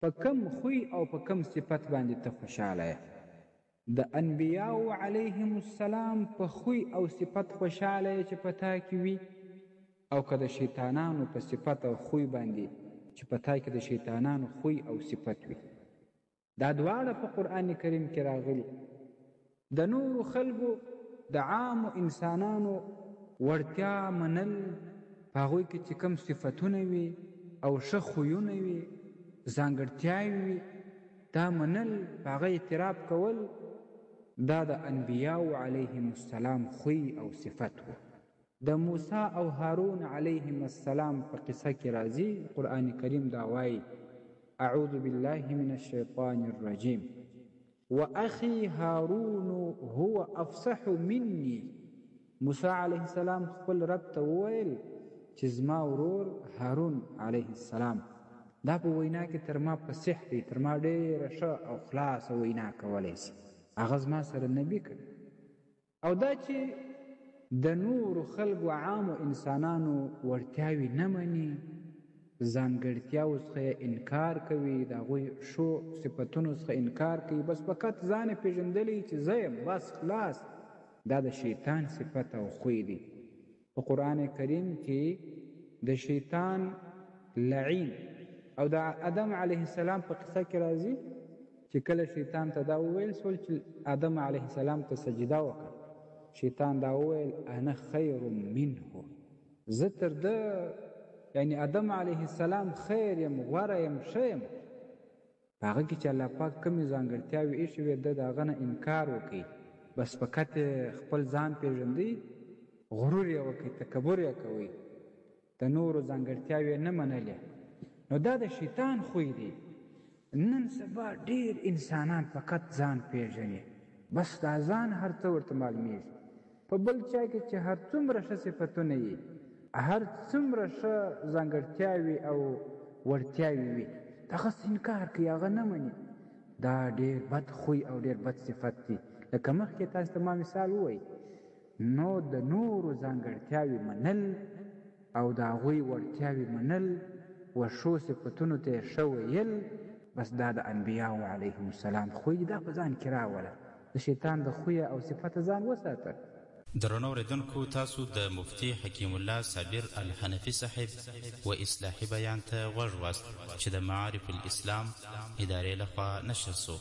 په کوم خوی او په کوم صفت باندې ته خوشحاله یې؟ د انبیاوو علیهم السلام په خوی او صفت خوشحاله یې چې په تا کې وي او که د شیطانانو په صفت او خوی باندې چې په تا کې د شیطانانو خوی او صفت وي؟ دا دواړه په قرآن کریم کې راغلي. د نورو خلکو د عامو انسانانو وړتیا منل، په هغوی کې چې کوم صفتونه وي او ښه خویونه وي، ځانګړتیاوې وي، دا منل، په هغه اعتراف کول، دا د انبیاوو علیهم السلام خوی او صفت وو. د موسی او هارون علیهما السلام په قصه کې راځي، قرآن کریم دا وايي، اعوذ بالله من الشیطان الرجیم، واخي هارون هو افصح مني، موسی علیه السلام خپل رب ته وویل چې زما ورور هارون علیه السلام دا په وینا کې تر ما فصیح دی، تر ما ډېره ښه او خلاصه وینا کولی شي، هغه زما سره نبي کړه. او دا چې د نورو خلکو عامو انسانانو وړتیاوې نه مني، ځانګړتیاوو څخه یې انکار کوي، د هغوی ښو صفتونو څخه انکار کوي، بس فقط ځان یې پېژندلی چې زه یم، بس خلاص، دا د شیطان صفت او خوی دی. په قرآن کریم کې د شیطان لعین او د آدم علیه السلام په قصه کې راځي چې کله شیطان ته دا وویل سول چې آدم علیه السلام ته سجده وکړه، شیطان دا وویل انا خیر منه، زه تر ده یعنی آدم علیه السلام خیر یم، غوره یم، ښه یم. په هغه کې چې الله پاک کومې ځانګړتیاوې ایښې وې ده د هغه نه انکار وکړي، بس فقط یې خپل ځان پېژندی، غرور یې وکړي، تکبر یې کوی، د نورو ځانګړتیاوې یې نه منلې، نو دا د شیطان خوی دی. نن سبا ډېر انسانان فقط ځان پېژني، بس دا ځان هر څه ورته معلومېږي، په بل چا کې چې هر څومره ښه صفتونه وي، هر څومره ښه ځانګړتیاوې او وړتیاوې وي، د هغه څخه انکار کوي، هغه نه مني. دا ډېر بد خوی او ډېر بد صفت دی. لکه مخکې تاسو ته ما مثال ووایي، نو د نورو ځانګړتیاوې منل او د هغوی وړتیاوې منل و ښو صفتونو ته یې ښه ویل، بس دا د انبیاوو علیهم السلام خوی دی، دا په ځان کې راوله. د شیطان د خویه او صفته ځان وساته. درنو اورېدونکو تاسو د مفتي حکیم الله صابر الحنفي صاحب و اصلاحي بیان ته غوږ واست چې د معارف الاسلام ادارې لخوا نشر سو.